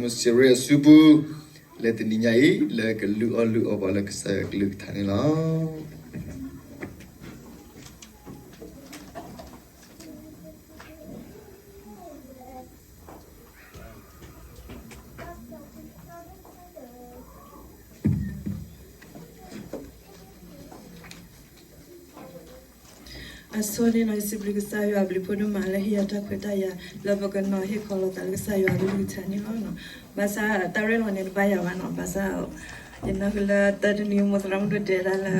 မုၢ်စ့ရ့အစုပူၤ လၢတနံၤညါအံၤ လၢကလုၢ်အီၣ်လုၢ်အီပှၤလၢကစၢ်ယွၤကလုၢ်ကထါန့ၣ်လီၤ. အဆိန့ၣ်နီၤ ယစံးဘျုးကစၢ်ယွၤအဘျုးဖးဒိၣ်မးလၢဟ့ၣ်ယၤတၢ်ခွဲးတၢ်ယာ် လၢပကနီၤဟ့ၣ်ခီလီၤသးလၢကစၢ်ယွၤအကလုၢ်ကထါန့ၣ်လီၤ. ဘၣ်ဆၣ်တၢ်ရဲၣ်လီၤန့ၣ်တဘၣ်ယၤဘၣ်နီၤ, ဘၣ်ဆၣ် ယနၢ်ဟူလၢတၢ်တနံၤမိၢ်သရၣ်မုၣ်ဒိၣ်တဲဒၣ်လၢ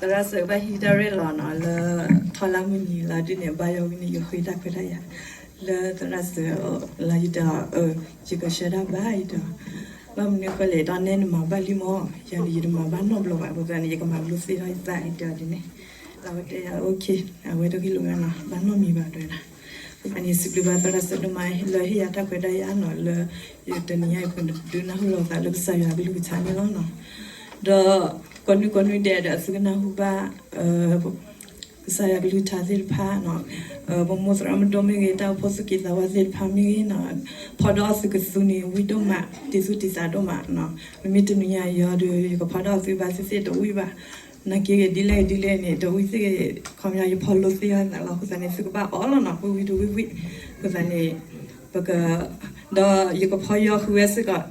သရၣ်စၢၤဘၣ်ဟံးတၢ်ရဲၣ်လီၤနီၤ လၢထီလၢမုၢ်နံၤလီၤဒ်န့ၣ် ဘၣ်ယၤဝံၤန့ၣ် ယဃ့တၢ်ခွဲးတၢ်ယာ် လၢသရၣ်စၢၤလီၤ ယတဲအီၤ ယကဆှၢတၢ်ဘၣ် ယတဲအီၤ ဘၣ်မနုၤဃိလဲၣ် ဒီးနဲနမၤဘၣ်လံမီၢ် ယၤန့ၣ်ယတမၤဘၣ်နီတဘျီဘၣ် အဃိသတးန့ၣ် ယကမၤလိသ့ဒီးယသး ယတဲအီၤဒ်န့ၣ် အဝဲတဲယၤ okay အဝဲတဂ့ၢ်လိာ်ဝဲနီၤ ဘၣ်နီတမံၤဘၣ်တဲဝဲဒၣ် အဃိသတးန့ၣ် စံးဘျုးဘၣ်သရၣ်စၢၤဒိၣ်မး လၢဟ့ၣ်ယၤတၢ်ခွဲးတၢ်ယာ်နီၤ လၢယတနံၤညါအံၤ ပကဒုးနၢ်ဟူလိာ်သးလၢကစၢ်ယွၤအကလုၢ်ကထါန့ၣ်လီၤနီၤ. ဒီးကိးနွံကိးနွံဒဲးဒီး သုကနၢ်ဟူဘၣ် ကစၢ်ယွၤကလုၢ်ကထါသ့ၣ်တဖၣ်နီၤ ပမိၢ်သရၣ်မုၣ်ဒိၣ်မ့ၢ်ဂ့ၤ တၢ်အိၣ်ဖှိၣ်သူၣ်က့သးဝါသ့ၣ်တဖၣ်မ့ၢ်ဂ့ၤနီၤ ဖီဒီးအီၣ်သုကသူန့ၣ် ဝံၣ်ဒိၣ်မး တံၤသူၣ်တံၤသးဒိၣ်မးနီၤ မ့မ့ၢ်တနံၤညါအံၤဒီး ယကဖီဒီးအီၣ်သုဘၣ်သ့ၣ်သ့ၣ်တဝံၣ်ဘၣ် နာ်က့ဂ့ၤဒ်လဲၣ်ဂ့ၤဒ်လဲၣ်န့ၣ် တဝံၣ်သ့ၣ် ခီပညီယဖီလိသ့အီၤသးလီၤ အဃိသတးန့ၣ် သုကဘၣ်အီၣ်လီၤနီၤ ဝံၣ်ဝံၣ်တဝံၣ်ဝံၣ် အဃိသတးန့ၣ် ပက ဒီးယကဖီယီၤဃုာ်ဝဲစ့ၢ်ကီး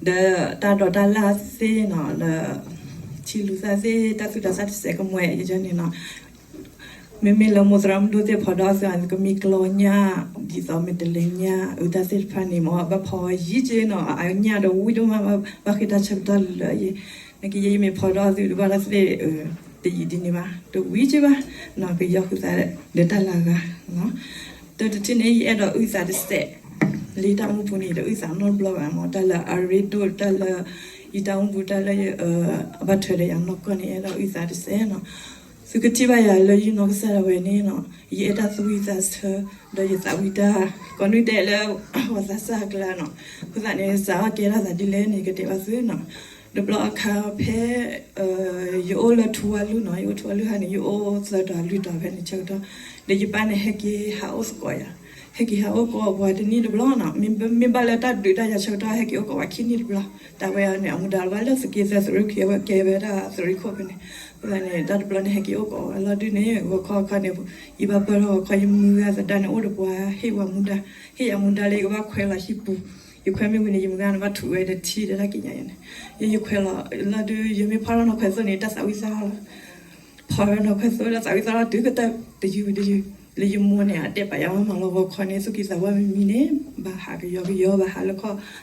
ဒီးတၢ်ဒိးတၢ်လၢ်သ့ၣ်နီၤ ဒီး ထံလူၤသၣ်သ့ၣ် တၢ်သူၣ်တၢ်သၣ်တစဲးကမှဲယန့ၣ်နီၤ မ့မ့ၢ်လၢမိၢ်သရၣ်မုၣ်ဒိၣ်သ့ၣ်ဖီဒီးအီၣ်သု ကမ့ၢ်ကျီညၣ် ဒ်သိးမ့ၢ်တလဲၤညၣ် အတၢ်သ့ၣ်တဖၣ်န့ၣ် မ့ၢ်ဘၣ်ဖီယံာ်က့နီၤ အညၣ်ဒီးဝံၣ်ဒိၣ်မး ဘၣ်ဃ့တၢ်ဆၢကတီၢ်လၢယဲ နာ်က့ယဲယမ့ၢ်ဖီဒီးအီၣ်သုတဘၣ်ဒီးသ့ၣ် တယံာ်ဒ်န့ၣ်ဘၣ် တဝံၣ်က့ဘၣ် နီၤ ကယီဃုာ်သးဒီးတၢ်လၢအဂၤ တၢ်တထံၣ်န့ၣ် ယအဲၣ်ဒိးအုၣ်သးတစဲး လၢတၢ်အိၣ်မူပူၤန့ၣ် တအုၣ်သးနီတဘျီဘၣ်မ့ၢ် တၢ်လၢအရ့ဒိၣ် တၢ်လၢ ယတၢ်အိၣ်မူပူၤ တၢ်လၢ အဘၣ်ထွဲဒီးယၤနီၢ်ကီၢ်န့ၣ် အဲၣ်ဒိးအုၣ်သးတစဲးနီၤ သုကထံၣ်ဘၣ်ယၤလၢယနီၢ်ကစၢ်ဒၣ်ဝဲန့ၣ်နီၤ ယအဲၣ်တၢ်သူၣ်ဝံၣ်သးဆၢ ဒီးယသးဝံၣ်တၢ် ကိးနွံဒဲးလၢ ပှၤသးစၢ်အကျါနီၤ အဃိသတးန့ၣ် စးထီၣ်ကဲထီၣ်သးဒ်လဲၣ်န့ၣ် ကတဲဘၣ်သုနီၤ တဘျီအခါဖဲ ယအိၣ်လၢထူဝါလူၢ်နီၤ ယအိၣ်ထူဝါလူၢ်ဟါန့ၣ် ယအိၣ်သၢတီၤလွံၢ်တီၤဖဲန့ၣ်ဆၢကတီၢ် ဒီးယပၢ်န့ၣ် ဟဲက့ၤဟးအိၣ်သကိးယၤ ဟဲက့ၤဟးအိၣ်သကိးပှၤတနံၣ်တဘျီနီၤ မ့ၢ်ဘၣ်လၢတၢ်ဒုးတၢ်ယၤဆၢကတီၢ် ဟဲက့ၤအိၣ်သကိးပှၤခံနံၣ်တဘျီ တၢ်ဝဲအံၤန့ၣ် အမူဒါလၢဘၣ်လၢသုးက့သၢသုးရ့ၣ်ခံ အဝဲကဲဝဲဒၣ်သုးရ့ၣ်ခိၣ်ဖဲန့ၣ် အဃိသတးန့ၣ် တၢ်တဘျီန့ၣ် ဟဲက့ၤအိၣ်သကိးဝဲလီၤဒုးန့ၣ် ဂီၤခီအခါန့ၣ် ယဘၣ်ပၢၢ်ထီၣ်ဂီၤခီ ယမုၢ်ဂၤသဒါန့ၣ် အိၣ်ဒီးပှၤဟ့ၣ်ယၤမူဒါ ဟ့ၣ်ယၤမူဒါလၢယကဘၣ်ခွဲးလီၤဟံၣ်ပူၤ ယခွဲးမ့ၢ်ဝံၤန့ၣ် ယမုၢ်ဂၤန့ၣ်ဘၣ်ထုးဝဲဒီးထံဒီးတၢ်ကံးညာ်ယၤန့ၣ် ယခွဲးလီၤလီၤဒုး ယမ့ၢ်ဖီထီၣ်နီၢ်ခွဲးသိးန့ၣ် တၢ်သးဝံၣ်သးလီၤ ဖီထီၣ်နီၢ်ခွဲးသိး တၢ်သးဝံၣ်သးလီၤ တုၤကတၢၢ်တယုၢ်တယုၢ် လၢယမိၢ်န့ၣ် အတဲပာ်ယၤမးမးလီၤ ဂီၤခီန့ၣ် သူၣ်က့သးဝါမံၤမံၤန့ၣ် ဘၣ်ဟးကယီကယီ ဘၣ်ဟးလၢခီၣ်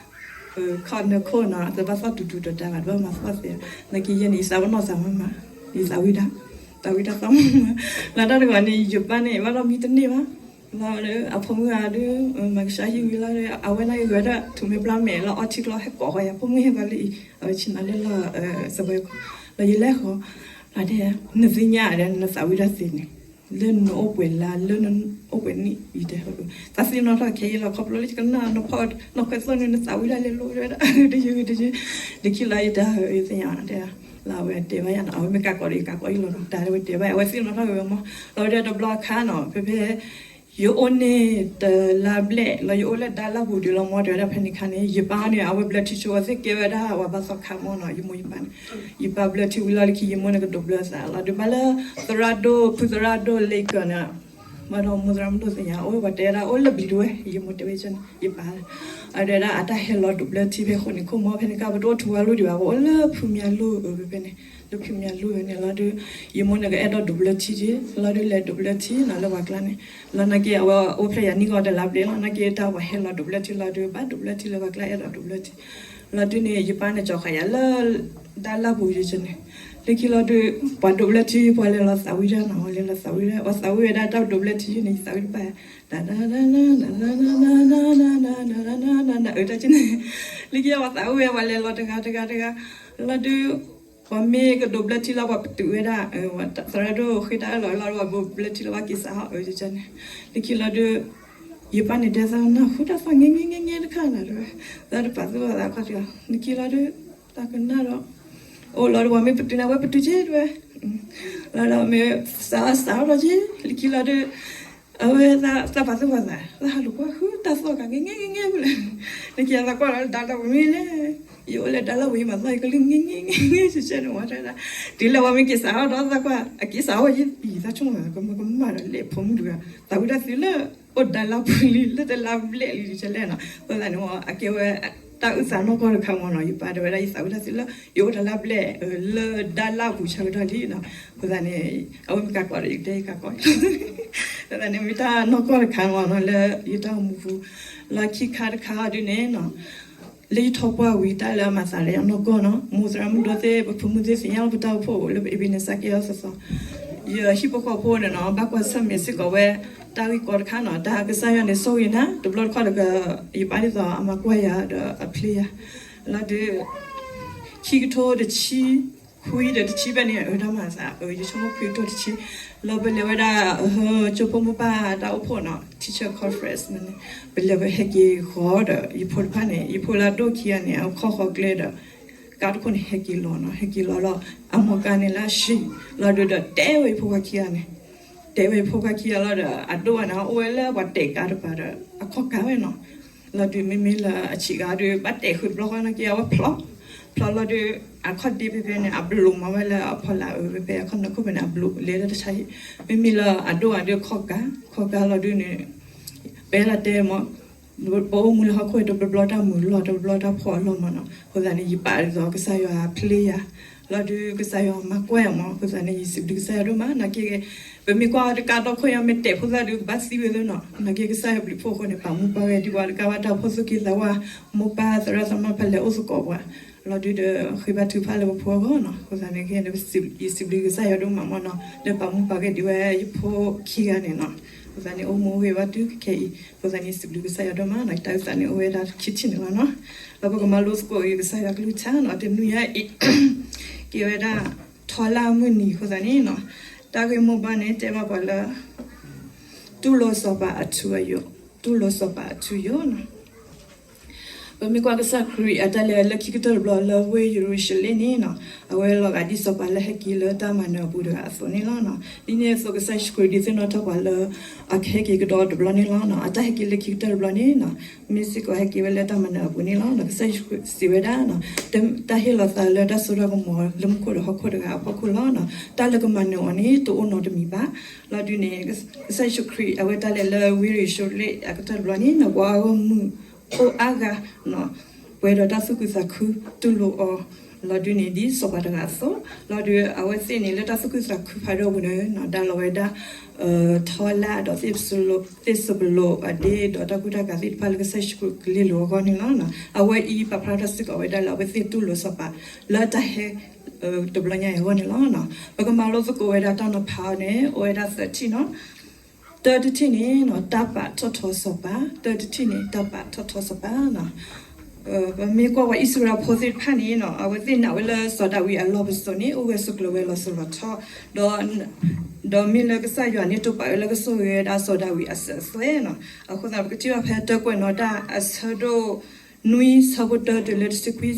ခီၣ်နၢခိၣ်နီၤ တဘၣ်သီၣ်တူၤတူၤတၢ်တၢ်ဘၣ် တဘၣ်မၤသီၣ်သဲး နာ်က့ယဲန့ၣ် ယသးပ့ၤနီၣ်သးမးမး ယသးဝံၣ်ဒၣ် သးဝံၣ်တၢ်သီၣ်မးမး လၢတၢ်တဂီၤန့ၣ် ယပၢ်န့ၣ် ဘၣ်ဒီးမံတန့ၢ်ဘၣ် လီၤဒီး အဖိမုၣ်ဂၤဒုး မၤကဆှီဟံၣ်ဝံၤလီၤဒီး အဝဲဒၣ်ဂဲၤဒီး ထူးမ့ၢ်ပျၢ်မဲာ်လီၤ အီထံကျိ ဟဲကိးဃီယၤ ဖိမုၣ်ဟဲဂီၤလၢအံၤ အဝဲဆ့ၣ်နီၤလၢလီၤ စပွဲ လီၤယလဲၤဃီ အတဲ နသ့ၣ်ညါဒီး နသးဝံၣ်တၢ်သ့န့ၣ် လၢနအိၣ်ပှဲၤလါ လၢနအိၣ်ပှဲၤနံၣ် ယတဲ သးသ့ၣ်နီၣ်ထီၣ်ခဲအံၤလီၤ ခီဖျိလၢယကနၣ်နဖီ နီၢ်ခွဲးသိးန့ၣ် နသးဝံၣ်ဒၣ်လဲၤလိၤဝဲဒၣ် တယုၢ်တယုၢ် လၢခံလီၤယတဲ ယသ့ၣ်ညါတဲ လၢအဝဲတဲဘၣ်ယၤနီၤ အဝဲမ့ၢ်ကးကိးဒီးယကးကိးအံၤလီၤနီၤ တၢ်ဝဲတဲဘၣ်ယၤ အဝဲသ့ၣ်နီၣ်ထီၣ်ဝဲမး လီၤဝဲဒၣ်တဘျီအခါနီၤ ဖဲဖဲ ယအိၣ်န့ၣ်တလါဘျဲၣ်လီၤ ယအိၣ်လၢဒါလၢ်ပူၤဒံးလီၤမး တဲဝဲဒၣ်ဖဲန့ၣ်ခါန့ၣ် ယပၢ်န့ၣ် အဝဲဘျၢထံဆိဝဲသ့ၣ်ကဲဝဲဒၣ် ပှၤဘၣ်သီခါမးနီၤ ယမိၢ်ယပၢ်န့ၣ် ယပၢ်ဘျၢထံဝံၤလီၤလၢခံ ယမိၢ်န့ၣ်ကဒိးဘျၢသးလီၤ ဒုးဘၣ်လၢ သရၣ်ဒိၣ် ဖုသရၣ်ဒိၣ် လ့ကၢးန့ၣ် ဘၣ်ဒီးမိၢ်သရၣ်မုၣ်ဒိၣ်သ့ၣ်ညါ အိၣ်ဝဲပှၤတဲဝဲဒၣ် အိၣ်လၢဘျံးဒဝဲၢ် ယမိၢ်တဲဝဲန့ၣ် ယပၢ် အတဲဝဲဒၣ် အတၢ်ဟဲလီၤဒိးဘျၢထံဖဲဃိၣ်န့ၣ်ခိၣ်မး ဖဲန့ၣ်ကဘၣ်တအိၣ်ထူဝါလူၢ်ဒံးဘၣ် ပအိၣ်လၢဖုမၠၣ်လူၢ် ဖဲဖဲန့ၣ် လၢဖုမၠၣ်လူၢ်ဖဲန့ၣ်လီၤဒုး ယမိၢ်န့ၣ်ကအဲၣ်ဒိးဒိးဘျၢထံက့ လီၤဒုးလဲၤဒိးဘျၢထံနီၤ လၢပှၤကျါန့ၣ် လီၤနာ်က့ အဝဲအိၣ်ဖျဲၣ်ယၤနံၣ်ဂီၤတလါဘျဲၣ်လီၤ နာ်က့တၢ်ပှၤဟဲလီၤဒိးဘျၢထံလီၤဒုး ဘၣ်ဒိးဘျၢထံလၢပှၤကျါအဲၣ်ဒိးဒိးဘျၢထံ လီၤဒုးန့ၣ် ယပၢ်န့ၣ်ကၠီၤဃာ်ယၤလၢ ဒါလၢ်ပူၤယန့ၣ် လၢခံလီၤဒုး ပှၤဒိးဘျၢထံ ပှၤလဲၤလီၤသးဝံၣ်ဒၣ်နီၤ လဲၤလီၤသးဝံၣ်ဒၣ် ပှၤသးဝံၣ်ဝဲဒၣ်တၢ်ဒိးဘျၢထံယန့ၣ် ယသးဝံၣ်တဘၣ် တၢ် တၢ်န့ၣ် လၢခံပှၤသးဝံၣ်ဝဲ ပှၤလဲၤလီၤတဂၤတဂၤတဂၤ လီၤဒုး ပှၤမ့ၢ်ကဒိးဘျၢထံလီၤ ပှၤပတုာ်ဝဲဒၣ် သရၣ်ဒိၣ်ဃ့တၢ်အၢၣ်လီၤအၢၣ်လီၤ ပှၤဘိးဘျၢထံလီၤပှၤက့ၤစးဟီၣ်အၢယန့ၣ် လၢခံလီၤဒုး ယပၢ်န့ၣ်တဲသးနၢ်ဟူတၢ်သီၣ်ငဲငဲငဲငဲတခါနီၤ တၢ်တပာ်သူၣ်ပာ်သးခီၣ်ထံးလီၤ လၢခံလီၤဒုး တၢ်ကနၣ်ဒီး အိၣ်လီၤဒုး ပှၤမ့ၢ်ပတုာ်န့ၣ် အဝဲပတုာ်က့တဝဲ လီၤဒီးမ့ၢ်စးစးထီၣ်က့ လၢခံလီၤဒုး အဝဲသးပာ်သူၣ်ပာ်သး သးဟးလူၤကွၢ်ဃုတၢ်သီၣ်ကး ငဲငဲငဲငဲပူၤလဲၣ်, နကဲသးကွၢ်လီၤ ဒါလီၤပူၤမ့ၢ်လဲၣ်, ယအိၣ်လၢဒါလီၤပူၤ ယမၤသီၣ်ယကလုၢ် ငဲငဲငဲငဲ ဆဲးဆဲးန့ၣ်ဝဲတၢ်ဒၣ်, တုၤလၢဝဲမ့ၢ်က့ၤစးထီၣ်ဒီးသးကွၢ် အက့ၤစးထီၣ်ဝဲ ယသးဆိကမိၣ် ကမၢကမၣ်ဒီးလဲၤဖိမုၣ်တဂၤ သးဝံၣ်တၢ်သုလၢ အိၣ်ဒါလီၤပူၤလံ လၢတလါဘျဲၣ်လံ ဆဲးလဲၣ်နီၤ, အဃိသတးန့ၣ် အကဲဝဲ တၢ်အုၣ်သးနီၢ်ကီၢ်တခါမ့ၢ်နီၤ, ယပၢ်တဲဝဲဒၣ် ယသးဝံၣ်တၢ်သုလၢ ယအိၣ်တလါဘျဲၣ် လၢဒါလီၤပူၤဆၢကတီၢ်လံနီၤ, အဃိသတးန့ၣ် အဝဲမ့ၢ်ကးကီးဒီး ယကတဲယကးကီး အဃိသတးန့ၣ် မ့ၢ်တၢ်နီၢ်ကီၢ်တခါမ့ၢ်နီၤ လၢယတၢ်အိၣ်မူပူၤ, လၢခံခါတခါဒုးန့ၣ်နီၤ လၢယထီၣ်ပှၢ်ဝံၤ တၢ်လၢအမၤသးဒီးယနီၢ်ကီၢ်နီၤ, မိၢ်သရၣ်မုၣ်ဒီသ့ၣ် ပဖိမုၣ်သ့ၣ်သ့ၣ်ညါလီၤ ပတၢ်အိၣ်ဖှိၣ်အိၣ်လၢပအ့ဘ့နစၢ်ကဲအီၤသီသီ, ယဟံၣ်ဖိဃီဖိန့ၣ်နီၤ ဘၣ်ကွၢ်ဆၢၣ်မဲာ်စ့ၢ်ကီးဝဲ တၢ်ဂ့ၢ်ကီတခါနီၤ, တၢ်ကစၢ်ယွၤန့ၣ်ဆိၣ်ဂ့ၤနၤ တဘျီတခီၣ်တက ယပၢ်ဒ်သိးအမၤကွၢ်ယၤဒီးအဖျ့ယၤ, လီၤဒုး ခံကထိတဆံခွံဒီးတဆံဖဲန့ၣ် အတၢ်မၤသး ယဆိကမိၣ်ခွံကထိတဆံ, လီၤပလဲၤဝဲဒၣ် ကၠိဖိမိၢ်ပၢ်တၢ်အိၣ်ဖှိၣ်နီၤ teacher conference န့ၣ် ပလဲၤဝဲဟဲက့ၤဃီဒီး ယဖိတဖၣ်န့ၣ် ယဖိလၢအဒိၣ်ခံဂၤန့ၣ် အခီၣ်ဃီကျဲဒီး ကါတခိၣ်န့ၣ် ဟဲက့ၤလီၤနီၤ, ဟဲက့ၤလီၤလီၤ အမိၢ်ကါန့ၣ်လၢအဆံး, လီၤဒုးဒီးတဲဝဲယဖိခွါခံဂၤန့ၣ် တဲဝဲယဖိခွါခံဂၤလီၤဒီး အဒိၣ်ဝဲန့ၣ် အိၣ်ဝဲလၢပှၤတဲာ်ကါတပၤဒီး အခီၣ်ကါဝဲနီၤ, လီၤဒုးမ့မ့ၢ်လၢအဆံးဂၤဒုး ဘၣ်တဲာ်ဃုာ်တဘျီဃီနာ်က့ အဝဲဖျိး, ဖျိးလီၤဒုး အခီၣ်ဒ့ဖဲဖဲန့ၣ် အဘျိးမၤဝဲလၢအဖီလာ်အၢ ဖဲဖဲအခီၣ်နၢခိၣ်ဖဲန့ၣ် အဘျိးလဲၤလၢတၢ်ဆါဟံၣ်, မ့မ့ၢ်လၢအဒိၣ်ဂၤဒုးခီၣ်ကါ, ခီၣ်ကါလီၤဒုးန့ၣ် ပအဲၣ်ဒိးတဲမး ပအိၣ်မူလၢဟီၣ်ခိၣ်အံၤ တဘျီဘျီတၢ်မုာ်လီၢ် တဘျီဘျီတၢ်ဖှီၣ်အလီၢ်မးနီၤ, အဃိသတးန့ၣ် ယပာ်ဒ်သိးကစၢ်ယွၤဖျ့ယၤ, လီၤဒုးကစၢ်ယွၤမၤကွၢ်ယၤမး, အဃိသတးန့ၣ် ယစံးဘျုးကစၢ်ယွၤဒိၣ်မး, နာ်က့ ပမ့ၢ်ကွၢ်တကးဒီခိၣ်ညါ မ့ၢ်တဲာ်ဖိသၣ်ဒုး ကဘၣ်သံဝဲသ့နီၤ, နာ်က့ကစၢ်ယွၤဘျုးဖှိၣ်အဃိန့ၣ် ပာ်မူပာ်ဂဲၤဒံးပှၤတကးဘၣ် တၢ်အိၣ်ဖှိၣ်သူၣ်က့သးဝါ, မိၢ်ပၢ်သရၣ်သမါဖဲလဲၣ်အိၣ်သကိးပှၤ, လီၤဒုးဒီးဃ့ဘါထုကဖၣ်လၢပဖိအဂီၢ်နီၤ, အဃိသတးန့ၣ် ယစံးဘျုးကစၢ်ယွၤဒိၣ်မးမးနီၤ လၢပာ်မူပာ်ဂဲၤဒံးဝဲယဖိခံဂၤန့ၣ်နီၤ, အဃိသတးန့ၣ် အိၣ်မူအိၣ်ဂဲၤဘၣ်တုၤခဲအံၤ, အဃိသတးန့ၣ် စံးဘျုးကစၢ်ယွၤဒိၣ်မးနီၤ, တၢ်အုၣ်သးန့ၣ်အိၣ်ဝဲဒၣ်ခံထံၣ်န့ၣ်လီၤနီၤ, ဒီးပကမၤလိသကိးက့ၤကစၢ်ယွၤကလုၢ်ကထါနီၤ, တနွံညါအံၤ ကဲဝဲဒၣ် ထီလၢမုၢ်နံၤအဃိသတးန့ၣ်နီၤ, တၢ်ဂ့ၢ်မိၢ်ပှၢ်န့ၣ် တဲဘၣ်ပှၤလၢ တူၢ်လိာ်စီၤပၤအထူအယိာ်, တူၢ်လိာ်စီၤပၤအထူအယိာ်နီၤ ပမ့ၢ်ကွၢ်ကစၢ်ခရံာ်အတၢ်လဲၤလၢခံကတၢၢ်တဘျီလၢဝ့ၢ်ယရူၤၡလ့ၣ်န့ၣ်နီၤ, အဝဲလီၤဂာ်ဒ်စီၤပၤလၢဟဲက့ၤလၢတၢ်မၤနၢၤအပူၤတဂၤအသိးန့ၣ်လီၤ. ဒ်န့ၣ်အသိးကစၢ်ယ့ၣ်ၡူးခရံာ်ဒုးသ့ၣ်နီၣ်ထီၣ်ပှၤလၢ အကဟဲက့ၤကဒီးတဘျီန့ၣ်လီၤ. အတၢ်ဟဲက့ၤလၢခံကတၢၢ်တဘျီန့ၣ်နီၤ, မ့ၢ်စ့ၢ်ကီးဟဲက့ၤဝဲလၢတၢ်မၤနၢၤအပူၤန့ၣ်လီၤ. ကစၢ်ယ့ၣ်ၡူးခရံာ်စံးဝဲဒၣ် တၢ်ဟ့ၣ်လီၤသးလၢတၢ်စိတၢ်ကမီၤလၢမူခိၣ်ဒီးဟီၣ်ခိၣ်တဂၤအဖီခိၣ်လီၤ. တၢ်လၢကမၤနၢၤအီၤန့ၣ် တအိၣ်နီတမံၤဘၣ်. လီၤဒုးန့ၣ် ကစၢ်ယ့ၣ်ၡူးခရံာ်အဝဲတၢ်လဲၤလၢဝ့ၢ်ယရူၤၡလ့ၣ်အကတၢၢ်တဘျီန့ၣ် ပှၤဂီၢ်မုၢ်ဖိအါဂၤ ပှဲၤဒီးတၢ်သူၣ်ခုသးခုတူၢ်လိာ်အီၤ, လီၤဒုးန့ၣ်ဒ်စီၤပၤတဂၤအသိး, လီၤဒုးအဝဲသ့ၣ်န့ၣ်လၢတၢ်သူၣ်ခုသးခုဖးဒိၣ်အပူၤန့ၣ် ဒါလီၤဝဲဒၣ် ထီလါဒီးသ့ၣ်စပလိးအဒ့ဒီးတၢ်ကူတၢ်ကၤသ့ၣ်တဖၣ်လၢကစၢ်ယ့ၣ်ၡူးခရံာ်ကလ့လိာ်အဂီၢ်န့ၣ်လီၤ. အဝဲအံၤပာ်ဖျါထီၣ်စ့ၢ်ကီးဝဲဒၣ်လၢအဝဲသ့ၣ်တူၢ်လိာ်စီၤပၤ လၢတၢ်ဟဲတဘျီညါအံၤအဂီၢ်န့ၣ်လီၤ. ပကမၤလိသကိးဝဲဒၣ်တၢ်နီၤဖးအီၤန့ၣ် အိၣ်ဝဲဒၣ်သၢထံၣ်နီၤ တၢတထံၣ်န့ၣ် တၢ်ပာ်ထီၣ်ထီစီၤပၤ, တၢတထံၣ်န့ၣ် တၢ်ပာ်ထီၣ်ထီစီၤပၤနီၤ. ပမ့ၢ်ကွၢ်ဝဲအံၣ်စရ့လးဖိသ့ၣ်တဖၣ်န့ၣ်နီၤ အဝဲသ့ၣ်နာ်ဝဲလၢစီၤဒၤဝံးအလီၢ်ပစိာ်န့ၣ် အိၣ်ဂၢၢ်ဆိးကျၢၤဝဲလီၤစိၤလီၤထီ, ဒီးမ့ၢ်လၢကစၢ်ယွၤန့ၣ် တိာ်ပာ်ဝဲလၢကဆိၣ်ဂ့ၤဝဲဒၣ်စီၤဒၤဝံးအစၢၤအသွဲၣ်နီၤ. အဃိသတး ပကထံၣ်ဘၣ်ဖဲတၢကွဲးနီၣ်တၢ်အဆၢဒိၣ် နွံဆၢဖိတၢတုၤလၢတဆံခွံ,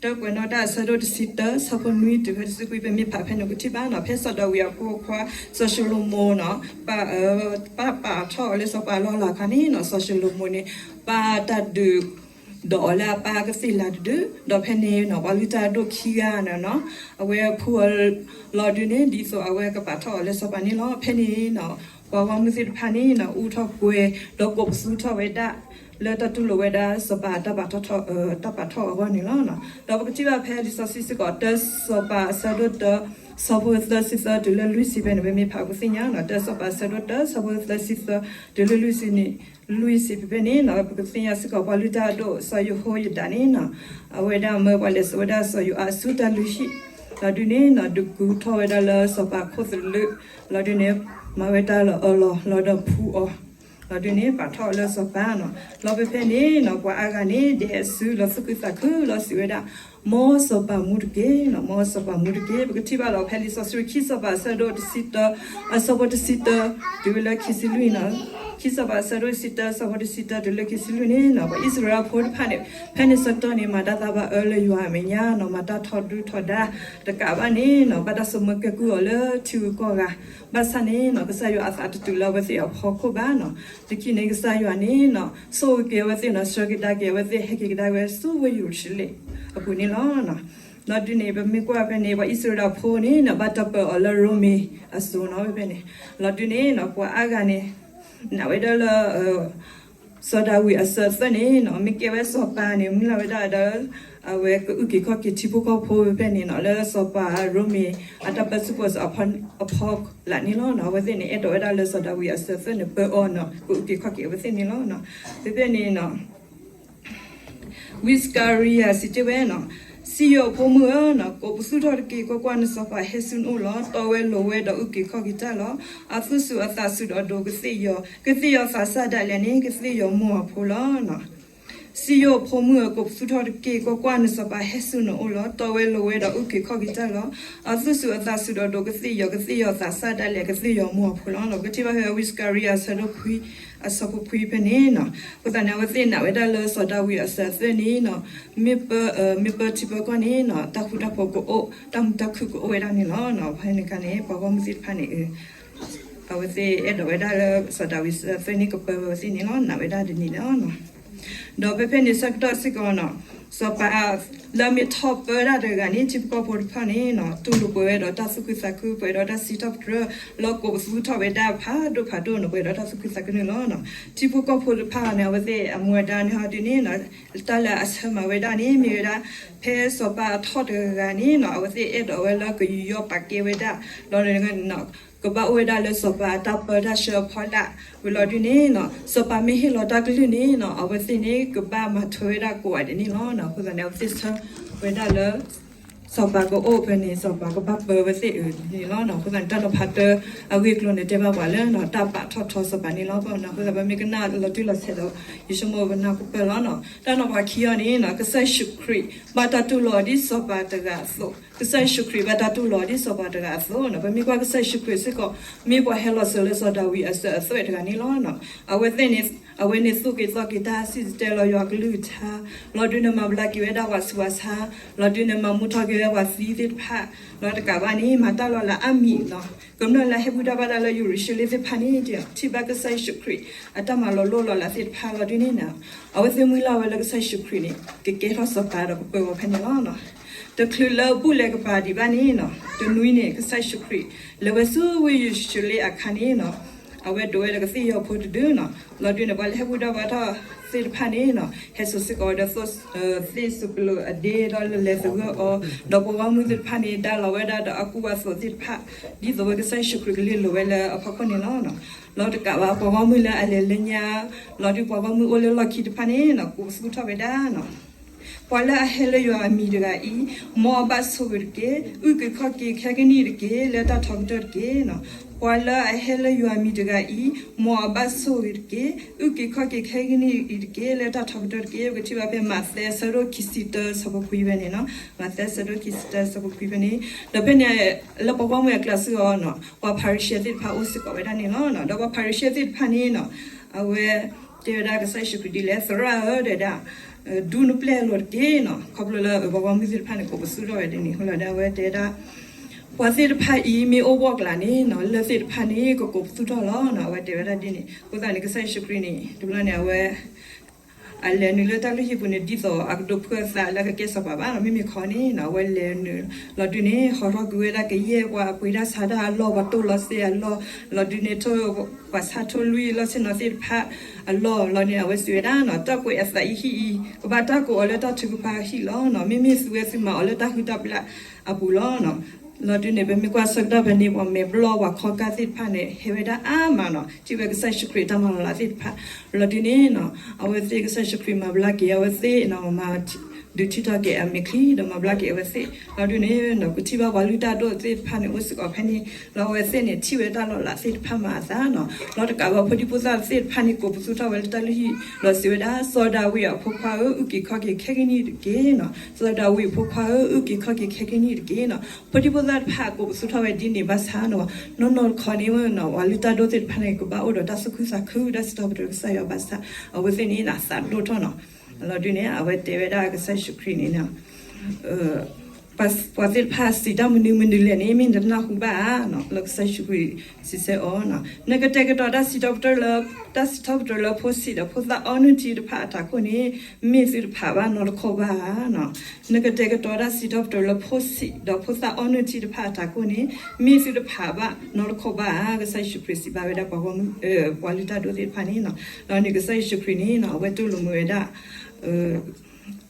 တၢကွဲးနီၣ်တၢ်အဆၢဒိၣ်တဆံတၢ ဆၢဖိနွံတုၤဖဲတဆံခွံ ပမ့ၢ်ဖးဖဲန့ၣ် ပကထံၣ်ဘၣ်နီၤ ဖဲစီၤဒၤဝံးအဖိခွါ စီၤၡလိၤမိၤနီၤ ပာ် ပာ်ထီၣ်အီၤလၢစီၤပၤအလီၢ်လၤအခါန့ၣ်နီၤ စီၤၡလိၤမိၤန့ၣ် ပာ်တၢ်ဒုးဒီးအီၤလၢအပၢ်ကသ့ၣ်လၤတဒု, ဒီးဖဲန့ၣ်နီၤ ပှၤလုၢ်တၢ်အဒိၣ်ခံဂၤန့ၣ်နီၤ အဝဲဖှူအီၤလီၤဒုးန့ၣ် ဒ်သိးအဝဲကပာ်ထီၣ်အီၤလၢစီၤပၤန့ၣ်လီၤ. ဖဲန့ၣ်နီၤ ပှၤဂီၢ်မုၢ်သ့ၣ်တဖၣ်န့ၣ်နီၤ အူထီၣ်ကွဲၤ ဒီးကိးပသူထီၣ်ဝဲဒၣ် လၢတၢ်တူၢ်လိာ်ဝဲဒၣ်စီၤပၤတၢ်ပာ်ထီၣ် တၢ်ပာ်ထီၣ်အဂီၢ်န့ၣ်လီၤ. ဒီးပကထံၣ်ဘၣ်ဖဲလံာ်စီဆှံစ့ၢ်ကီး တၢစီၤပၤအဆၢဒိၣ်တၢ ဆၢဖိသၢဆံသၢတုၤလၢလွံၢ်ဆံဖဲန့ၣ် ပမ့ၢ်ဖးပသ့ၣ်ညါနီၤ တၢစီၤပၤအဆၢဒိၣ်တၢ ဆၢဖိသၢဆံသၢ တုၤလၢလွံၢ်ဆံန့ၣ် လွံၢ်ဆံဖဲဖဲန့ၣ်နီၤ ပကသ့ၣ်ညါစ့ၢ်ကီး ပှၤလုၢ်တၢ်အဒိၣ်စီၤယဟိယဒၤန့ၣ်နီၤ အဝဲဒၣ်မၢပှၤလဲၤစိာ်ဝဲဒၣ်စီၤယိၤအၤအဆူတၢ်လုၢ်ဟံၣ် လီၤဒုးန့ၣ်နီၤ ဒုးကူထီၣ်ဝဲဒၣ်လၢစီၤပၤခိၣ်သလုး လီၤဒုးန့ၣ် မၤဝဲတၢ်လီၤအၢလီၤလီၤဒီးဖှူအီၤ လီၤဒုးန့ၣ် ပာ်ထီၣ်အီၤလၢစီၤပၤနီၤ လီၤဖဲဖဲန့ၣ်နီၤ ပှၤအါဂၤန့ၣ် ဒဲးအစုလီၤသူၣ်ခုသးခုလီၤစံးဝဲဒၣ် မ်စီၤပၤမူတက့ၢ်နီၤ မ်စီၤပၤမူတက့ၢ် ပကထံၣ်ဘၣ်လီၤဖဲလံာ်စီဆှံခံစီၤပၤအဆၢဒိၣ်တဆံတၢ အဆၢဖိတဆံတၢ တုၤဝဲလၢခံဆံလွံၢ်နီၤ ခံစီၤပၤအဆၢဒိၣ်တဆံတၢ အဆၢဖိတဆံတၢတုၤလၢခံဆံလွံၢ်န့ၣ်နီၤ, ပှၤအံၣ်စရ့လးဖိတဖၣ်န့ၣ် ဖဲန့ၣ်ဆၢကတီၢ်န့ၣ် မၤတၢ်သးဘၣ်အၢလၢယွၤအမဲာ်ညါနီၤ, မၤတၢ်ထီဒုၣ်ထီဒါတကးဘၣ်န့ၣ်နီၤ, ဘၣ်တၢ်ဆိမိၣ်ကဲကုၢ်အီၤလၢထံဂုၤကီၢ်ဂၤ, ဘၣ်ဆၣ်န့ၣ်နီၤ ကစၢ်ယွၤအသးတတုၤလၢအဝဲသ့ၣ်အဖီခိၣ်ဘၣ်နီၤ. တခီန့ၣ် ကစၢ်ယွၤန့ၣ်နီၤ ဆိၣ်ဂ့ၤက့ၤအဝဲသ့ၣ်နီၤ, ဆှၢက့ၤဒါက့ၤအဝဲသ့ၣ်, ဟဲက့ၤကဒါက့ၤအဝဲသ့ၣ်ဆူဝ့ၢ်ယရူၤၡလ့ၣ်အပူၤန့ၣ်လီၤ. လီၤဒုးန့ၣ် ပမ့ၢ်ကွၢ်ဖဲန့ၣ် ပှၤအံၣ်စရ့လးဖိန့ၣ်နီၤ ဘၣ်တၢ်ပၢအီၤလၢရိမ့ၤအစိၤနီၤ, ဖဲဖဲန့ၣ် လီၤဒုးန့ၣ်နီၤ ပှၤအါဂၤန့ၣ် နာ်ဝဲဒၣ်လၢ စီၤဒၤဝံးအစၢၤအသွဲၣ်န့ၣ်နီၤ မ့ၢ်ကဲဝဲစီၤပၤန့ၣ် မုၢ်လၢ်ဝဲဒၣ်ဒီး အဝဲကအုၣ်က့ၤခီၣ်က့ၤထံဖိကီၢ်ဖိဖဲန့ၣ်နီၤ, လၢစီၤပၤရိမ့ၤအတၢ်ပၢဆူၣ်ပၢစိးအဖီလာ်န့ၣ်လီၤ. အဝဲသ့ၣ်န့ၣ် အဲၣ်ဒိးဝဲဒၣ်လၢစီၤဒၤဝံးအစၢၤအသွဲၣ်န့ၣ် ပၢအီၤနီၤ, ကအုၣ်က့ၤခီၣ်က့ၤအဝဲသ့ၣ်န့ၣ်လီၤ. ဖဲဖဲန့ၣ်နီၤ ဝံစကၤရံယၤစံးတ့ၢ်ဝဲနီၤ, စံယိၣ်ဖိမုၣ်ဧၢ, ကိးပသူထီၣ်တက့ၢ်. ကွၢ်ကွၢ်, နစီၤပၤဟဲဆူနအိၣ်လီၤ. တီဝဲလိၤဝဲဒီးအုၣ်က့ၤခီၣ်က့ၤတၢ်လီၤ. အသူၣ်စူၤအသးစူၤဒီးဒိးကသ့ၣ်ယီၤ, ကသ့ၣ်ယီၤသးစၢ်ဒၣ်လဲာ်န့ၣ် ကသ့ၣ်ယီၤမိၢ်အဖိလီၤ. စံယိၣ်ဖိမုၣ်ဧၢ, ကိးပသူထီၣ်တက့ၢ်. ကွၢ်ကွၢ်, နစီၤပၤဟဲဆူနအိၣ်လီၤ. တီဝဲလိၤဝဲဒီးအုၣ်က့ၤခီၣ်က့ၤတၢ်လီၤ. အသူၣ်စူၤအသးစူၤဒီးဒိးကသ့ၣ်ယီၤ, ကသ့ၣ်ယီၤသးစၢ်ဒၣ်လဲာ် ကသ့ၣ်ယီၤမိၢ်အဖိလီၤ. ပကထံၣ်ဘၣ်ဖဲဝံစကၤရံယၤအဆၢဒိၣ်ခွံ အဆၢဖိခွံဖဲန့ၣ်နီၤ. အဃိသတးန့ၣ် အဝဲသ့ၣ်နာ်ဝဲဒၣ်လၢစီၤဒၤဝံးအစၢၤအသွဲၣ်န့ၣ်နီၤ, မ့ၢ်ပၢထံပၢကီၢ်န့ၣ်နီၤ တၢ်ဃူတၢ်ဖိးကအိၣ်, တၢ်မုာ်တၢ်ခုၣ်ကအိၣ်ဝဲဒၣ်န့ၣ်လီၤ. ဖဲန့ၣ်အခါန့ၣ် ပှၤဂီၢ်မုၢ်သ့ၣ်တဖၣ်န့ၣ် အဝဲသ့ၣ်အဲၣ်ဒိးဝဲဒၣ်လၢစီၤဒၤဝံးအစၢၤအသွဲၣ်န့ၣ် ကပၢဝဲအဝဲသ့ၣ်န့ၣ်လီၤ, နာ်ဝဲဒၣ်ဒ်န့ၣ်လီၤ. ဒီးဖဲဖဲန့ၣ်ဆၢကတီၢ်စ့ၢ်ကီးနီၤ, စီၤပၤလၢအမ့ၢ်ထီၣ်ပၢတၢ်တဂၤန့ၣ် ထံဖိကီၢ်ဖိတဖၣ်န့ၣ်နီၤ တူၢ်လိာ်ပှဲၤဝဲဒီးတၢ်သူၣ်ခုသးခု, ပှဲၤဒီးတၢ်စံးထီၣ်ပတြၢၤ, လၢကိးပသူထီၣ်ဝဲဒၣ်ဖးဒိၣ်ဖးဒိၣ်နီၤ, ပှဲၤဒီးတၢ်သူၣ်ခုသးခုန့ၣ်လီၤ. ထံဖိကီၢ်ဖိတဖၣ်န့ၣ် အဝဲသ့ၣ်အမူအဒါန့ၣ်ဟီဒုန့ၣ်နီၤ, တၢ်လၢအဆၢမၤဝဲဒၣ်န့ၣ် မ့ၢ်ဝဲဒၣ် ဖဲစီၤပၤအထီၣ်တဂၤန့ၣ်နီၤ အဝဲသ့ၣ်အဲၣ်ဒိးဝဲလၢကယူးယီၣ်ပာ်ကဲဝဲဒၣ် လီၤန့ၣ် ကဘၣ်အိၣ်ဝဲဒၣ်လၢစီၤပၤအတၢ်ပၢတၢ်ဆှၢအဖီလာ်ဝံၤလီၤဒုန့ၣ်နီၤ, စီၤပၤမ့ၢ်ဟ့ၣ်လီၤတၢ်ကလုၢ်န့ၣ်နီၤ အဝဲသ့ၣ်န့ၣ် ကဘၣ်မၤထွဲဝဲဒၣ်ကိးဂၤဒဲးန့ၣ်လီၤ. အဃိသတးန့ၣ် အဝဲသ့ၣ်ဆၢဝဲဒၣ်လၢ စီၤပၤကအိၣ်ဖဲန့ၣ် စီၤပၤကဘၣ်ပၢဝဲသ့ၣ်အၢန့ၣ်လီၤ. အဃိသတးန့ၣ် တၢ်နီၤဖးတၢအဂ့ၢ်အကျိၤန့ၣ် တဲဘၣ်ပှၤလၢတၢ်ပာ်ထီၣ်ထီစီၤပၤန့ၣ်လီၤ. အဃိသတး ပမ့ၢ်ကနၣ်လီၤတံၢ်လီၤဆဲးဒီး ယဆိကမိၣ်ပနၢ်ကပၢၢ်လီၤနီၤ. တၢ်နီၤဖးခံအီၤန့ၣ် ကစၢ်ယ့ၣ်ၡူးခရံာ် ဘၣ်တၢ်တူၢ်လိာ်အီၤဒ်စီၤပၤတဂၤအသိး, ကစၢ်ယ့ၣ်ၡူးခရံာ်ဘၣ်တၢ်တူၢ်လိာ်အီၤဒ်စီၤပၤတဂၤအသိးနီၤ. ပမ့ၢ်ကွၢ်ကစၢ်ယ့ၣ်ၡူးခရံာ်စ့ၢ်ကီး မ့ၢ်ပှၤဟဲလီၤစၢၤလၢစီၤဒၤဝံးအစၢၤအသွဲၣ်တဂၤန့ၣ်လီၤ. အဝဲသ့ၣ်န့ၣ် အဝဲန့ၣ်သိၣ်က့ၤသီက့ၤတၢ်စံၣ်တဲၤတဲလီၤယွၤကလုၢ်ကထါ, လီၤဒုန့ၣ်မၤဘျါက့ၤဝဲဒၣ်ပှၤဆူးပှၤဆါ, လီၤဒုန့ၣ်မၤမူထီၣ်က့ၤဝဲပှၤသံသ့ၣ်တဖၣ်, လီၤတကးဘၣ်န့ၣ် မၤတၢ်လီၤလးအါမံၤလီၤ. ကမျၢၢ်လၢဟဲဘူၣ်တၢ်ဘၣ်တၢ်လၢယရူၤၡလ့ၣ်သ့ၣ်တဖၣ်န့ၣ် ထံၣ်ဘၣ်ကစၢ်ယ့ၣ်ၡူးခရံာ် အတၢ်မၤလီၤလိၢ်လီၤလးသ့ၣ်တဖၣ်လီၤဒုန့ၣ်နီၤ, အဝဲသ့ၣ်မုၢ်လၢ်ဝဲလၢကစၢ်ယ့ၣ်ၡူးခရံာ်န့ၣ် ကကဲထီၣ်စီၤပၤဒီးကပၢဝဲဖဲန့ၣ်လီၤ. တချုးလၢဘူၣ်လဲၤကပၤဒံးဘၣ်န့ၣ်နီၤ, တနွံန့ၣ် ကစၢ်ယ့ၣ်ၡူးခရံာ် လဲၤဝဲဆူဝ့ၢ်ယရူၤၡလ့ၣ်အခါန့ၣ်နီၤ, အဝဲဒိးဝဲဒီးကသ့ၣ်ယီၤဖိတဒုနီၤ, လီၤဒုန့ၣ် ပှၤလၢဟဲဘူၣ်တၢ်ဘၣ်တၢ်သ့ၣ်တဖၣ်န့ၣ်နီၤ, ဟဲစိာ်စ့ၢ်ကီးဝဲဒီး သ့ၣ်စူးပလိာ်အဒ့ဒီးလဲၤသဂၢၢ်အီၤ, ဒီးပှၤဂီၢ်မုၢ်သ့ၣ်တဖၣ်န့ၣ် ဒါလီၤဝဲဒၣ်ဒီးအကူအသိးသ့ၣ်တဖၣ်, ဒ်သိးဝဲကစၢ်ယ့ၣ်ၡူးခရံာ်ကလဲၤလိာ်ဝဲလၢအဖီခိၣ်န့ၣ်လီၤ. လီၤတကးဘၣ် ပှၤဂီၢ်မုၢ်လၢအလဲၤလၢညါ, လီၤဒုးပှၤဂီၢ်မုၢ်အိၣ်လၢလီၢ်ခံတဖၣ်န့ၣ်နီၤ, ကိးပသူထီၣ်ဝဲဒၣ်နီၤ, ပှၤလၢအဟဲလၢယွၤအမံၤတဂၤအံၤ, မ်အဘၣ်ဆိၣ်ဂ့ၤတက့ၢ်. အုၣ်က့ၤခီၣ်က့ၤခဲကနံၣ်အံၤတက့ၢ်, လၢတၢ်ထီကတၢၢ်တက့ၢ်နီၤ. ပှၤလၢအဟဲလၢယွၤအမံၤတဂၤအံၤ, မ်အဘၣ်ဆိၣ်ဂ့ၤတက့ၢ်. အုၣ်က့ၤခီၣ်က့ၤခဲကနံၣ်အံၤတက့ၢ်, လၢတၢ်ထီကတၢၢ်တက့ၢ်. ပကထံၣ်ဘၣ်ဖဲမးသဲအဆၢဒိၣ်ခံဆံတၢ ဆၢဖိခွံဖဲန့ၣ်နီၤ, မးသဲအဆၢဒိၣ်ခံဆံတၢ ဆၢဖိခွံဖဲန့ၣ်, ဒီးဖဲန့ၣ် လၢပှၤဂီၢ်မုၢ်အကျါစ့ၢ်ကီးနီၤ, ပှၤဖၤရံၤၡဲသ့ၣ်တဖၣ်အိၣ်စ့ၢ်ကီးဝဲဒၣ်န့ၣ်လီၤ. ဒီးပှၤဖၤရံၤၡဲသ့ၣ်တဖၣ်န့ၣ်နီၤ, အဝဲတဲဝဲဒၣ်ကစၢ်ယ့ၣ်ၡူးခရံာ်ဒ်လဲၣ်, သရၣ်ဧၢ, တဲဒၣ် ဒူနပျဲၢ်အလိၤတက့ၢ်နီၤ. ခီဖျိလၢပှၤဂီၢ်မုၢ်သ့ၣ်တဖၣ်န့ၣ် ကိးပသူထီၣ်ဝဲဒ်န့ၣ်အဃိလီၤ. ဒီးအဝဲတဲဒၣ် ပှၤသ့ၣ်တဖၣ်အံၤ မ့ၢ်အိၣ်ဘှီၣ်ကျါန့ၣ်နီၤ, လၢၢ်သ့ၣ်တဖၣ်န့ၣ် ကကိးပသူထီၣ်လီၤနီၤ, အဝဲတဲဝဲဒၣ်ဒ်န့ၣ်. အဃိသတးန့ၣ် ကစၢ်ယ့ၣ်ၡူးခရံာ်န့ၣ် တဘျီန့ၣ် အဝဲ အလဲၤနုာ်လၢတၢ်လုၢ်ဟံၣ်ပူၤန့ၣ် ဒ်သိးအကဒိးဖုၣ်အသးလၢကကဲစီၤပၤဘၣ်နီၤ, မ့မ့ၢ်ခီန့ၣ်နီၤ, အဝဲလဲၤနုာ် လီၤဒုးန့ၣ် ဟီထီၣ်ကွံာ်ဝဲဒၣ်ကယဲၢ်ပှၤပှ့ၤတၢ်ဆါတၢ်အလီၢ်, ပှၤတိၢ်လီၤစ့အလီၢ်, လီၤဒုးန့ၣ် ထိၣ်ပှၤဆါထိၣ်လွံၢ်လီၢ်ဆ့ၣ်နီၤသ့ၣ်တဖၣ်အလီၢ်, လီၤန့ၣ် အဝဲစံးဝဲဒၣ်နီၤ, တၢ်ကွဲးအသးအံၤဟံၣ်အံၤ ကဘၣ်တၢ်ကိးအီၤလၢတၢ်ထုကဖၣ်ဟံၣ်လီၤနီၤ, မ့မ့ၢ်သုဝဲသုမၤအီၤလၢတၢ်ဟုၣ်တၢ်ဘျၣ်အပူၤလီၤနီၤ. လီၤဒုးန့ၣ် ပမ့ၢ်ကွၢ်ဆၢကတီၢ်ဖဲန့ၣ် ပှၤမဲာ်ဘျီၣ်ပှၤခီကၢ်သ့ၣ်တဖၣ်န့ၣ် ဟဲဝဲဒၣ်အါမးနီၤ, ထံၣ်ဝဲကစၢ်ယ့ၣ်ၡူးခရံာ်အတၢ်မၤလီၤလးသ့ၣ်တဖၣ်, လီၤဒုးန့ၣ်နီၤ, အဝဲသ့ၣ်ကစၢ်ယ့ၣ်ၡူးခရံာ်မၤဘျါက့ၤ အဝဲသ့ၣ်နီၤ, မၤ ဒုးထံၣ်ထီၣ်က့ၤအမဲာ်ချံဒီးမၤဘျါက့ၤအဝဲသ့ၣ်. လီၤဒုးန့ၣ် ပထံၣ်ဘၣ်ပှၤလုၢ်တၢ်ဒိၣ်သ့ၣ်တဖၣ်န့ၣ် အိၣ်စ့ၢ်ကီးဖဲန့ၣ်, လီၤအဝဲသ့ၣ်န့ၣ် ထံၣ်ဝဲတၢ်လီၤလးသ့ၣ်တဖၣ်မၤအသးနီၤ. လီၤတကးဘၣ်ဖိဒံဖိသၣ်သ့ၣ်တဖၣ်န့ၣ် ကိးပသူထီၣ်ဝဲလၢတၢ်လုၢ်ဟံၣ် ဒီးစံးဝဲဒၣ်, စီၤဒၤဝံးအဖိခွါဧၢ, အုၣ်က့ၤခီၣ်က့ၤခဲကနံၣ်တက့ၢ်နီၤ. စီၤဒၤဝံးအဖိခွါဧၢ, အုၣ်က့ၤခီၣ်က့ၤခဲကနံၣ်တက့ၢ်နီၤ. ဖိဒံဖိသၣ်တဖၣ်ကိးပသူထီၣ်ဝဲဒ်န့ၣ်ဘၣ်ဆၣ်နီၤ, နီၢ်နီၢ်တခီန့ၣ် ပှၤလုၢ်တၢ်ဒိၣ်သ့ၣ်တဖၣ်န့ၣ် ကဘၣ်အိၣ်ဒီးတၢ်သူၣ်ခုသးခု တၢ်စံးထီၣ်ပတြၢၤကစၢ်ယွၤဘၣ်ဆၣ် အဝဲသ့ၣ်န့ၣ် အသးဒိၣ်ထီၣ်နီၤ. လီၤဒုးန့ၣ် အဝဲတဲဝဲဒၣ်ကစၢ်ယ့ၣ်ၡူးခရံာ်န့ၣ် ပှၤသ့ၣ်တဖၣ်စံးတၢ်မနုၤမနုၤလဲၣ်န့ၣ် မ့ၢ်နတနၢ်ဟူဘၣ်ဧါ, လၢကစၢ်ယ့ၣ်ၡူးခရံာ်စံးဆၢအီၤ, နကတဲာ်ကတီၤတၢ်စံးထီၣ်ပတြၢၤလၢ တၢ်စံးထီၣ်ပတြၢၤလၢဖိဆံးဒီးဖိသၣ်အီနုၢ်ထံတဖၣ်အတၢ်ကိၢ်န့ၣ် မ့ၢ်သုတဖးဘၣ်နီတခီၣ်ဘၣ်ဧါ. နကတဲာ်ကတီၤတၢ်စံးထီၣ်ပတြၢၤလၢဖိဆံးဒီးဖိသၣ်အီနုၢ်ထံတဖၣ်အတၢ်ကိၢ်န့ၣ် မ့ၢ်သုတဖးဘၣ်နီတခီၣ်ဘၣ်ဧါ, ကစၢ်ယ့ၣ်ၡူးခရံာ်စံးဘၣ်ဝဲဒၣ်ပှၤဂီၢ်မုၢ် ပှၤလုၢ်တၢ်ဒိၣ်သ့ၣ်တဖၣ်န့ၣ်လီၤ. လီၤန့ၣ်ကစၢ်ယ့ၣ်ၡူးခရံာ်န့ၣ် အဝဲတူၢ်လိာ်မုာ်ဝဲဒၣ်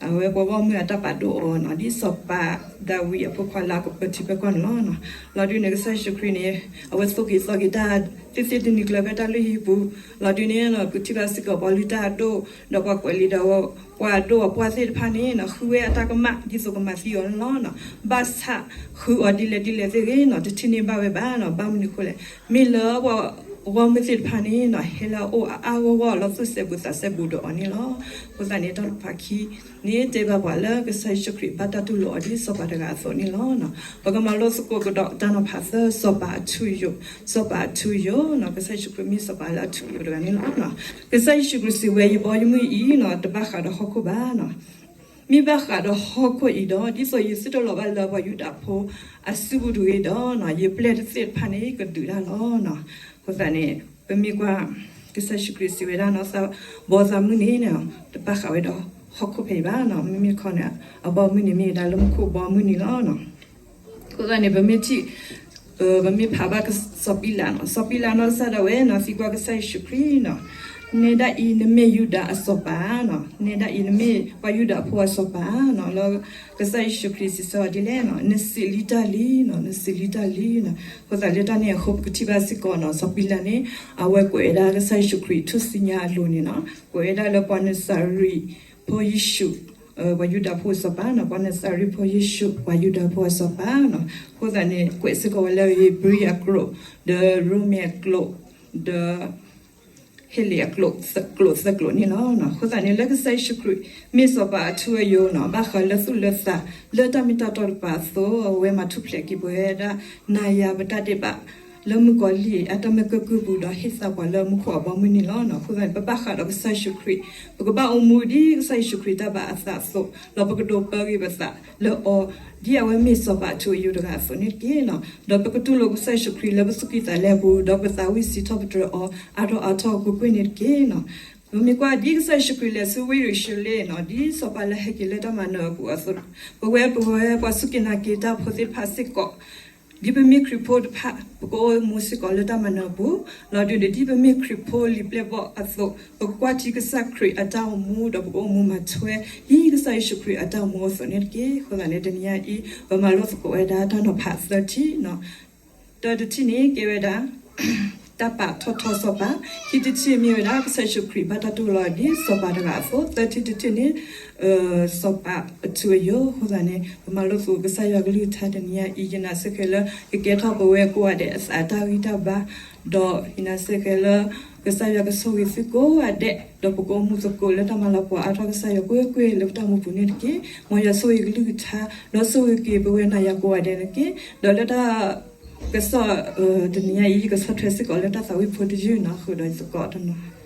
အဝဲပှၤဂီၢ်မုၢ်အတၢ်ပာ်ဒိၣ်အီၤနီၤ ဒ်စီၤပၤဒၤဝံးအဖိခွါလၢအကပၢၤထံဖီခိၣ်န့ၣ်လီၤ. လီၤဒုးန့ၣ် ကစၢ်ယ့ၣ်ၡူးခရံာ်န့ၣ် အဝဲသိၣ်က့ၤသီက့ၤတၢ်သ့ၣ်သ့ၣ်တနံၤကျၢၤဖဲတၢ်လုၢ်ဟံၣ်ပူၤ, လီၤဒုးန့ၣ် ပထံၣ်ဘၣ်စ့ၢ်ကီးပှၤလုၢ်တၢ်အဒိၣ် ဒီးပှၤကွဲးလံာ်ဒီးပှၤအဒိၣ်အပှၢ်သ့ၣ်တဖၣ်န့ၣ် ဃုဝဲအတၢ်ကမၣ် ဒ်သိးကမၤသံအီၤန့ၣ်လီၤ. ဘၣ်ဆၣ်ဃုအီၤဒ်လဲၣ်ဒ်လဲၣ်သ့ၣ်ဂ့ၤနီၤ တထံၣ်န့ၢ်ဘၣ်ဝဲဘၣ်နီၤ. ဘၣ်မနုၤအဃိလဲၣ်, မ့ၢ်လၢပှၤဂီၢ်မုၢ်သ့ၣ်တဖၣ်န့ၣ်နီၤ ဟဲလၢအအိၣ်အါအါဂီၢ်ဂီၢ်လီၤသူၣ်စဲဘူးသးစဲဘူးဒီးအီၤန့ၣ်လီၤ. အဃိသတးန့ၣ် တၢ်တဖၣ်ခံန့ၣ် တဲဘၣ်ပှၤလၢကစၢ်ယ့ၣ်ၡူးခရံာ်ဘၣ်တၢ်တူၢ်လိာ်အီၤဒ်စီၤပၤတဂၤအသိးန့ၣ်လီၤ. ပကမၤလိသကိးကဒီးတၢ်နီၤဖးသၢ စီၤပၤအထူအယိာ်, စီၤပၤအထူအယိာ်နီၤ ကစၢ်ယ့ၣ်ၡူးခရံာ်မ့ၢ်စီၤပၤလၢအထူအယိာ်တဂၤန့ၣ်လီၤ. ကစၢ်ယ့ၣ်ၡူးခရံာ်စံးဝဲ ယဘီယမုၢ်အံၤနီၤ တဘၣ်ဃးဒီးဟီၣ်ခိၣ်ဘၣ်နီၤ မ့ၢ်ဘၣ်ဃးဒီးဟီၣ်ခိၣ်အံၤဒီး ဒ်သိးယသုတလီၤဘၣ်လၢပှၤယူဒၤဖိအစုပူၤတဂ့ၤဒီး ယပျဲၢ်တသ့ၣ်တဖၣ်န့ၣ် ကဒုးတၢ်လီၤ. အဃိသတးန့ၣ် ပမ့ၢ်ကွၢ် ကစၢ်ယ့ၣ်ၡူးခရံာ်စံးဝဲဒၣ်နီၤ သးဘီသးမုၢ်န့ၣ် တဘၣ်ဃးဝဲဒီးဟီၣ်ခိၣ်ဖဲအံၤဘၣ်နီၤ မ့မ့ၢ်တခီန့ၣ် အဘီမုၢ်န့ၣ်မ့ၢ်ဝဲဒၣ်လၢမူခိၣ်ဘီမုၢ်န့ၣ်လီၤ. အဃိသတးန့ၣ် ပမ့ၢ်ထံၣ် ပမ့ၢ်ဖးဘၣ်စီၤပံလးနီၤ စီၤပံလးနီၢ်ကစၢ်ဒၣ်ဝဲနီၤ သံကွၢ်ကစၢ်ယ့ၣ်ၡူးခရံာ်နီၤ နဲဒၣ်အံၤနမ့ၢ်ယူဒၤအစီၤပၤနီၤ နဲဒၣ်အံၤနမ့ၢ်ပှၤယူဒၤဖိအစီၤပၤနီၤ လၢကစၢ်ယ့ၣ်ၡူးခရံာ်စံးဆၢအီၤဒ်လဲၣ်နီၤ နစံးလံတၢ်လံနီၤ နစံးလံတၢ်လံနီၤ အဃိသတးလၢတၢ်န့ၣ်အဃိ ပကထံၣ်ဘၣ်စ့ၢ်ကီးနီၤ စီၤပံလးန့ၣ် အဝဲကွဲးဝဲဒၣ်ကစၢ်ယ့ၣ်ၡူးခရံာ်ထူၣ်စုညါအလိၤန့ၣ်နီၤ ကွဲးဝဲဒၣ်လၢပှၤနစၤရံဖိယ့ၣ်ၡူး ပှၤယူဒၤဖိအစီၤပၤနီၤ ပှၤနစၤရံဖိယ့ၣ်ၡူး ပှၤယူဒၤဖိအစီၤပၤနီၤ အဃိသတးန့ၣ် ကွဲးစ့ၢ်ကီးဝဲလၢဧ့ၤဘြံၤအကျိာ် ဒီးရိမ့ၤအကျိာ် ဒီး ဟ့လ့ၣ်အကျိာ် ကျိာ်သၢကျိာ်န့ၣ်လီၤ. အဃိသတးန့ၣ် လၢကစၢ်ယ့ၣ်ၡူးခရံာ် မ့ၢ်စီၤပၤအထူအယိာ်နီၤ ဘၣ်ဃးလၢသူၣ်လၢသး လၢတၢ်မ့ၢ်တၢ်တီတပၤအသိး အဝဲမၤထူၣ်ဖျဲးက့ၤပဝဲဒၣ် နၤယၤပတၢ်ဒဲးဘး လၢမုၣ်ကီၤလံၢ်အတၢ်မၢကၢၢ်ကုၢ်ပူၤ ဒီးဟ့ၣ်သါပှၤလၢမူခိၣ်အဘီအမုၢ်န့ၣ်လီၤ. အဃိသတးန့ၣ် ပဘၣ်ဃးဒီးကစၢ်ယ့ၣ်ၡူးခရံာ် ပကဘၣ်အိၣ်မူဒ်ကစၢ်ယ့ၣ်ၡူးခရံာ်တၢ်ဘၣ်အသးအသိး ဒီးပကဒိးပၢဂ့ၤပသးလၢအီၤ ဒ်အဝဲမ့ၢ်စီၤပၤအထူအယိာ်တဂၤအသိးန့ၣ်တက့ၢ်. ဒီးပကတူၢ်လိာ်ကစၢ်ယ့ၣ်ၡူးခရံာ်လၢပသူၣ်ကံၢ်သးလဲပူၤ ဒီးပသးဝံၣ်စံးထီၣ်ပတြၢၤအီၤ အါထီၣ်အါထီၣ်ကွ့ၢ်ကွ့ၢ်န့ၣ်တက့ၢ်. ပမ့ၢ်ကွၢ်ဒ်ကစၢ်ယ့ၣ်ၡူးခရံာ်လဲၤဆူဝ့ၢ်ယရူၤၡလ့ၣ်နီၤ ဒ်စီၤပၤလၢဟဲက့ၤလၢတၢ်မၤနၢၤအပူၤအသိး ပဝဲပဝဲပှၤစူၢ်က့ၤနာ်က့ၤတၢ်ဖိသ့ၣ်တဖၣ်စ့ၢ်ကီး ဒ်ပမ့ၢ်ခရံာ်ဖိတဖၣ် ပကအိၣ်မူစ့ၢ်ကီးလၢတၢ်မၤနၢၤအပူၤ, လီၤဒုးန့ၣ် ဒ်ပမ့ၢ်ခရံာ်ဖိလံၤပျဲၢ်ဘီၣ်အသိး ပကကွၢ်ထံကစၢ်ခရံာ်အတၢ်အိၣ်မူ ဒီးပကအိၣ်မူမၤထွဲ ဒ်ကစၢ်ယ့ၣ်ၡူးခရံာ်အတၢ်အိၣ်မူအသိးန့ၣ်တက့ၢ်. အဃိသတးန့ၣ် တနံၤညါအံၤ ပမၤလိသကိးဝဲဒၣ်တၢ်နီၤဖးသၢထံၣ်, တၢတထံၣ်န့ၣ် ကဲဝဲဒၣ် တၢ်ပာ်ထီၣ်ထီစီၤပၤ, ခံထံၣ်တထံၣ်မ့ၢ်ဝဲဒၣ် ကစၢ်ယ့ၣ်ၡူးခရံာ်ဘၣ်တၢ်တူၢ်လိာ်အီၤဒ်စီၤပၤတဂၤအသိး, သၢထံၣ်တထံၣ်န့ၣ် စီၤပၤအထူအယိာ်. အဃိသတးန့ၣ် ပမၤလိသကိးကစၢ်ယွၤကလုၢ်ကထါတနံၤညါအံၤ ယနာ်စ့ၢ်ကီးလၢ ကကဲထီၣ်ပဝဲကိးဂၤဒဲးအသးတၢ်ဂံၢ်တၢ်ဘါ, ဒီးယနာ်စ့ၢ်ကီးလၢ ကစၢ်ယွၤကဆိၣ်ဂ့ၤသုကိးဂၤဒဲး, ဒီးပကအိၣ်မူသကိးလၢတၢ်မၤလၤကပီၤအါထီၣ်ကစၢ်ယွၤကွ့ၢ်ကွ့ၢ် လၢပတၢ်အိၣ်မူပူၤန့ၣ်တက့ၢ်. မ်ယွၤဆိၣ်ဂ့ၤကလုၢ်ကထါ ဒီးဆိၣ်ဂ့ၤက့ၤပဝဲနၤယၤကိးဂၤဒဲးန့ၣ်တက့ၢ်. ဒီးလၢတၢ်ကစီၣ်တနံၤညါအံၤ ယကဆီၣ်ထွဲစ့ၢ်ကီးလၢတၢ်သးဝံၣ်ဖိတယုၢ်နီၤ ဃုာ်ဒီးယသကိးတနီၤ